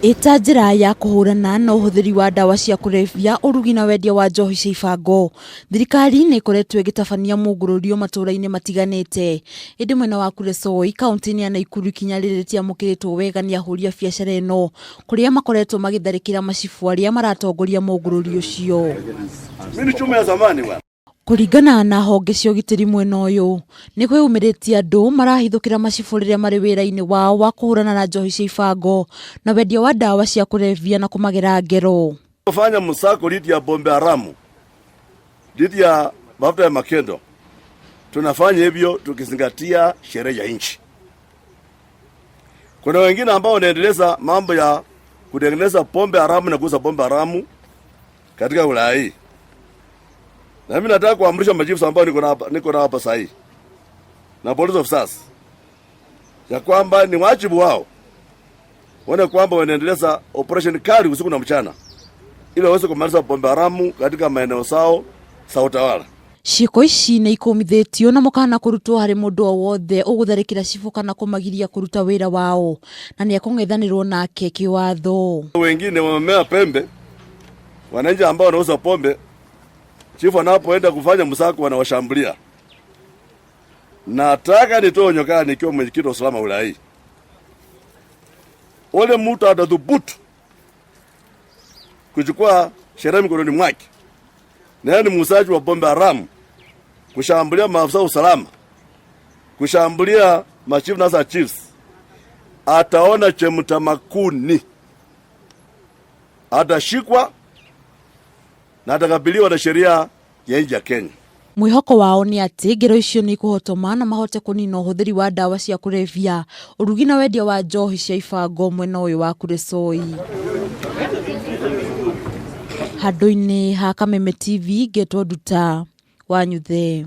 Ĩta njĩra ya kũhũrana na ũhũthĩri wa ndawa cia kũrebia, ũrugi na wendia wa njohi cia ibango. Thirikari nĩ ĩkoretwo ĩgĩtabania mũngũrũrio matũũra-inĩ matiganĩte. Ĩndĩ mwena wa Kuresoi, kauntĩ-inĩ ya Naikuru ikinya rĩrĩ rĩtiamũkĩrĩtwo wega nĩ ahũri a biacara ĩno, kũrĩa makoretwo magĩtharĩkĩra macibũ arĩa maratongoria mũngũrũrio ũcio. Mimi ni chuma ya zamani bwana. Kũringana na honge cia ũgitĩri mwena ũyũ, nĩ kwĩyumĩrĩtie andũ marahithũkĩra macibũ rĩrĩa marĩ wĩra-inĩ wao wa kũhũrana na njohi cia ibango na wendia wa ndawa cia kũrebia na kũmagera ngero. Fanya msako dhidi ya pombe haramu, dhidi ya mafuta ya makendo. Tunafanya hivyo tukizingatia sheria ya nchi. Kuna wengine ambao wanaendeleza mambo ya kutengeneza pombe haramu na kuuza pombe haramu katika wilaya hii. Na mimi nataka kuamrisha machifu ambao niko na hapa sasa hii na police officers ya kwamba ni wajibu wao waone kwamba wanaendeleza operation kali usiku na mchana ili waweze kumaliza pombe haramu katika maeneo zao za utawala. Ciĩko ici nĩ ikũmithĩtio na mũkana kũrutwo harĩ mũndũ o wothe ũgũtharĩkĩra cibũ kana kũmagiria kũruta wĩra wao na nĩ ekũng'ethanĩrwo nake kĩwatho. Wengine wamemea pembe, wananchi ambao wanauza pombe, chifu anapoenda kufanya msako wanawashambulia. Nataka nitoe onyo kali nikiwa mwenyekiti wa usalama wilaya hii. Ule mtu atathubutu kuchukua sheria mikononi mwake, na yeye ni muuzaji wa pombe haramu, kushambulia maafisa wa usalama, kushambulia machifu na chiefs, ataona chemtamakuni, atashikwa na atakabiliwa na sheria ya nchi ya Kenya. Mwĩhoko wao nĩ atĩ ngero icio nĩ ikũhotoma na mahote kũnina ũhũthĩri wa ndawa cia kũrebia, ũrugi na wendia wa njohi cia ibango mwena ũyũ wa Kuresoi. Handũ-inĩ ha Kameme TV ngetwo Nduta wa Nyuthe.